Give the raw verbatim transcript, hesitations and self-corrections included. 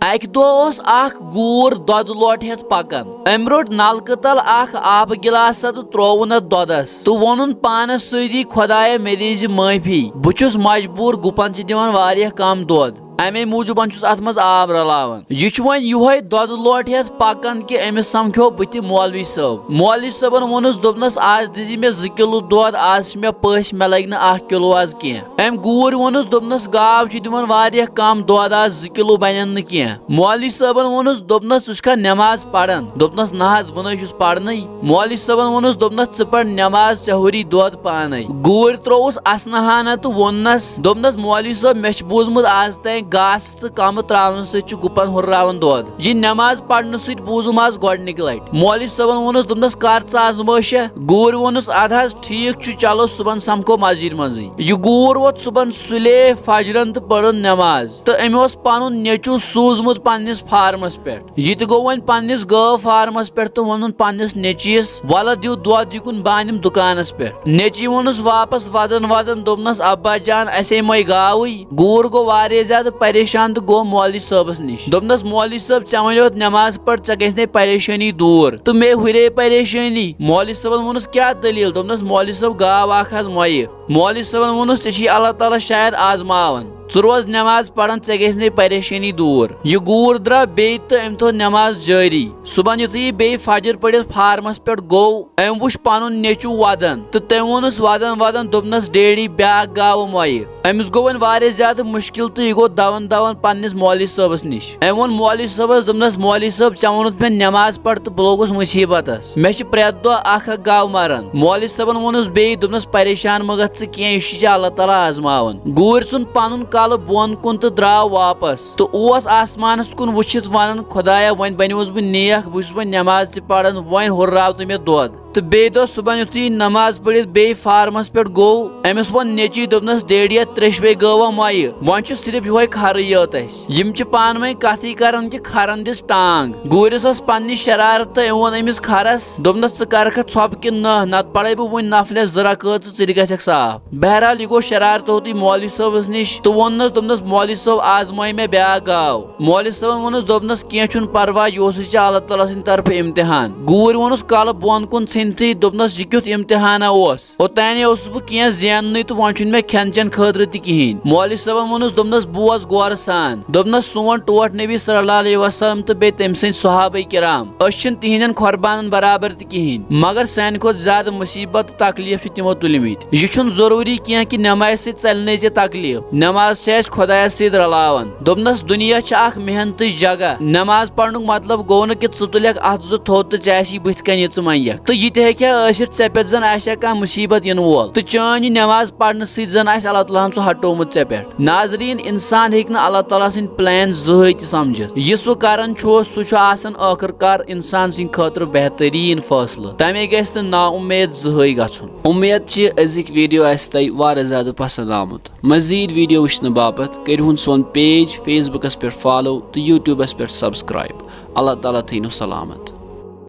اکہِ دۄہ اوس اکھ گوٗر دۄدٕ لوٹہٕ ہٮ۪تھ پکان۔ أمۍ روٚٹ نلکہٕ تل اکھ آبہٕ گلاسا تہٕ ترووُن اتھ دۄدس تہٕ ووٚنُن پانس سۭتی، "خۄدایا، مےٚ دیٖزِ معٲفی، بہٕ چھُس مجبوٗر، گُپن چھِ دِوان واریاہ کم دۄد، امے موٗجوٗبن چھُس اتھ منٛز آب رلاوان۔" یہِ چھُ وۄنۍ یِہوے دۄدٕ لوٹہٕ ہٮ۪تھ پکان کہِ أمِس سمکھیو بٕتھِ مولوی صٲب۔ مولوی صٲبن ووٚنُس، دوٚپنس، "آز دیٖزِ مےٚ زٕ کِلوٗ دۄد، آز چھِ مےٚ پٔژھۍ، مےٚ لگہِ نہٕ اکھ کِلوٗ آز کینٛہہ۔" أمۍ گوٗرۍ ووٚنُس، دوٚپنس، "گاو چھِ دِوان واریاہ کم دۄد، آز زٕ کِلوٗ بنن نہٕ کینٛہہ۔" مولوی صٲبن ووٚنُس، دوٚپنس، "ژٕ چھُکھا نٮ۪ماز پران؟" دوٚپنس، "نہ حظ، بہٕ نہ حظ چھُس پرنٕے۔" مولوی صٲبن ووٚنُس، دوٚپنس، "ژٕ پر نٮ۪ماز، ژےٚ ہُری دۄد پانے۔" گوٗرۍ ترووُس اسنہٕ ہنا تہٕ ووٚننس، دوٚپنس، "مولوی صٲب، مےٚ چھُ بوٗزمُت آز تام گاسہٕ تہٕ کمہٕ تراونہٕ سۭتۍ چھُ گُپن ہُرراوان دۄد۔ یہِ نٮ۪ماز پرنہٕ سۭتۍ بوٗزُم آز گۄڈنِکہِ لٹہِ۔" مولوی صٲبن ووٚنُس، دوٚپنس، "کر ژٕ آزمٲیشہ؟" گوٗرۍ ووٚنُس، "ادٕ حظ ٹھیٖک چھُ، چلو صُبحن سمکھو مسجد منٛزٕے۔" یہِ گوٗر ووٚتھ صُبحن سُلے فجرن تہٕ پٔرٕن نٮ۪ماز۔ تہٕ أمۍ اوس پنُن نیٚچو سوٗزمُت پننِس فارمس پٮ۪ٹھ۔ یہِ تہِ گوٚو وۄنۍ پننِس گٲو فارمس پٮ۪ٹھ تہٕ ووٚنُن پننِس نیٚچوِس، "ولہٕ دِیِو دۄد یِکُن، بہٕ انِم دُکانس پٮ۪ٹھ۔" نیٚچوۍ ووٚنُس واپس ودان ودان، دوٚپنس، "ابا جان، اسے مۄے گاوٕے۔" گوٗر گوٚو واریاہ زیادٕ پریشان تہٕ گوٚو مولوی صٲبس نِش۔ دوٚپنس، "مولوی صٲب، ژےٚ وَنیوتھ نٮ۪ماز پٔر، ژےٚ گژھِ نے پریشٲنی دوٗر، تہٕ مے ہُرے پریشٲنی۔" مولوی صٲبن ووٚنُس، "کیٛاہ دٔلیٖل؟" دوٚپنس، "مولوی صٲب، گاو اکھ حظ مۄیہِ۔" مولوی صٲبن ووٚنُس، "ژےٚ چھِی اللہ تعالیٰ شاید آزماوان۔ ژٕ روز نٮ۪ماز پران، ژےٚ گژھِ نے پریشٲنی دوٗر۔" یہِ گوٗر درٛاو بیٚیہِ تہٕ أمۍ تھوٚو نٮ۪ماز جٲری۔ صُبحن یُتھُے یہِ بیٚیہِ فجر پٔرِتھ فارمس پٮ۪ٹھ گوٚو، أمۍ وُچھ پنُن نیٚچو ودان تہٕ تٔمۍ ووٚنُس ودان ودان، دوٚپنس، "ڈیڈی، بیٛاکھ گاو مۄیہِ۔" أمِس گوٚو وۄنۍ واریاہ زیادٕ مُشکِل تہٕ یہِ گوٚو دوان دوان پننِس مولوی صٲبس نِش۔ أمۍ ووٚن مولوی صٲبس، دوٚپنس، "مولوی صٲب، ژےٚ ووٚنُتھ مےٚ نٮ۪ماز پَر تہٕ بہٕ لوٚگُس مُصیٖبتس۔ مےٚ چھِ پرٛٮ۪تھ دۄہ اکھ اکھ گاو مران۔" مولوی صٲبن ووٚنُس بیٚیہِ، دوٚپنس، "پریشان مہ گژھ ژٕ کینٛہہ، یہِ چھُے ژےٚ اللہ تعالیٰ آزماوان۔" گوٗرۍ ژھُن پنُن کلہٕ بۄن کُن تہٕ درٛاو واپس تہٕ اوس آسمانس کُن وٕچھِتھ ونان، "خۄدایا، وۄنۍ بنیوس بہٕ نیک، بہٕ چھُس وۄنۍ نٮ۪ماز تہِ پران، وۄنۍ ہُرراو تہٕ مےٚ دۄد۔" تہٕ بیٚیہِ دۄہ صُبحن یُتھُے یہِ نماز پٔرِتھ بیٚیہِ فارمس پٮ۪ٹھ گوٚو، أمِس ووٚن نیٚچوۍ، دوٚپنس، "ڈیڈیا، ترٛیشوے گٲوا مۄیہِ، وۄنۍ چھُ صرف یِہوے کھرٕے یوت اَسہِ۔" یِم چھِ پانہٕ ؤنۍ کتھٕے کران کہِ کھرن دِژ ٹانگ۔ گوٗرِس ٲس پننہِ شرارت تہٕ أمۍ ووٚن أمِس کھرس، دوٚپنس، "ژٕ کرکھا ژھۄپہٕ کِنہٕ نہ؟ نتہٕ پرے بہٕ وُنہِ نفلس زٕ رکٲژ تہٕ ژٕ تہِ گژھکھ صاف۔" بہرحال، یہِ گوٚو شرارتہٕ ہوٚتُے مولوی صٲبس نِش تہٕ ووٚننس، دوٚپنس، "مولوی صٲب، آزمٲے مےٚ بیٛاکھ گاو۔" مولوی صٲبن ووٚنُس، دوٚپنس، "کینٛہہ چھُنہٕ پرواے، یہِ اوسُے ژےٚ اللہ تعالیٰ سٕنٛدِ طرفہٕ امتحان۔" گوٗرۍ ووٚنُس کلہٕ بۄن کُن ژھٕنتھٕے، دوٚپنس، "یہِ کیُتھ امتحانا اوس؟ اوٚتانے اوسُس بہٕ کینٛہہ زیننٕے تہٕ وۄنۍ چھُنہٕ مےٚ کھٮ۪ن چٮ۪ن خٲطرٕ تہِ کِہیٖنۍ۔" مولوی صٲبن ووٚنُس، دوٚپنس، "بوز غورٕ سان۔" دوٚپنس، "سون ٹوٹھ نبی صلی اللہ علیہ وسلم تہٕ بیٚیہِ تٔمۍ سٕنٛدۍ صحابہ کرام، أسۍ چھِنہٕ تِہنٛدٮ۪ن قۄربانن برابر تہِ کِہیٖنۍ، مگر سانہِ کھۄتہٕ زیادٕ مُصیبت تہٕ تکلیف چھِ تِمو تُلمٕتۍ۔ یہِ چھُنہٕ ضروٗری کینٛہہ کہِ نٮ۪مازِ سۭتۍ ژلہِ نَے ژےٚ تکلیف، نٮ۪ماز چھِ اَسہِ خۄدایس سۭتۍ رلاوان۔" دوٚپنس، "دُنیا چھِ اکھ محنتٕچ جگہ۔ نٮ۪ماز پرنُک مطلب گوٚو نہٕ کہِ ژٕ تُلکھ اتھٕ زٕ تھوٚد تہٕ ژےٚ آسی بٕتھِ کنہِ یہِ ژٕ منگکھ۔ تہٕ یہِ تہِ ہیٚکہِ ہا ٲسِتھ ژےٚ پٮ۪ٹھ زن آسہِ ہا کانٛہہ مُصیبت یِنہٕ وول۔ تہٕ چٲنۍ یہِ نٮ۪ماز پرنہٕ سۭتۍ زن آسہِ اللہ تعالیٰ ہن سُہ ہٹومُت ژےٚ پٮ۪ٹھ۔" ناظریٖن، انسان ہیٚکہِ نہٕ اللہ تعالیٰ سٕنٛدۍ plan زٕہٕے تہِ سمجھِتھ۔ یہِ سُہ کران چھُ، سُہ چھُ آسان ٲخٕر کار انسان سٕنٛدِ خٲطرٕ بہتریٖن فٲصلہٕ۔ تمے گژھِ نہٕ نا اُمید زٕہٕے گژھُن۔ اُمید چھِ أزِکۍ video آسہِ تۄہہِ واریاہ زیادٕ پسند آمُت۔ مزید video وٕچھنہٕ باپتھ کٔرِہُن سون page Facebook پٮ۪ٹھ follow تہٕ YouTube پٮ۪ٹھ subscribe۔ اللہ تعالیٰ تھٲینو سلامت۔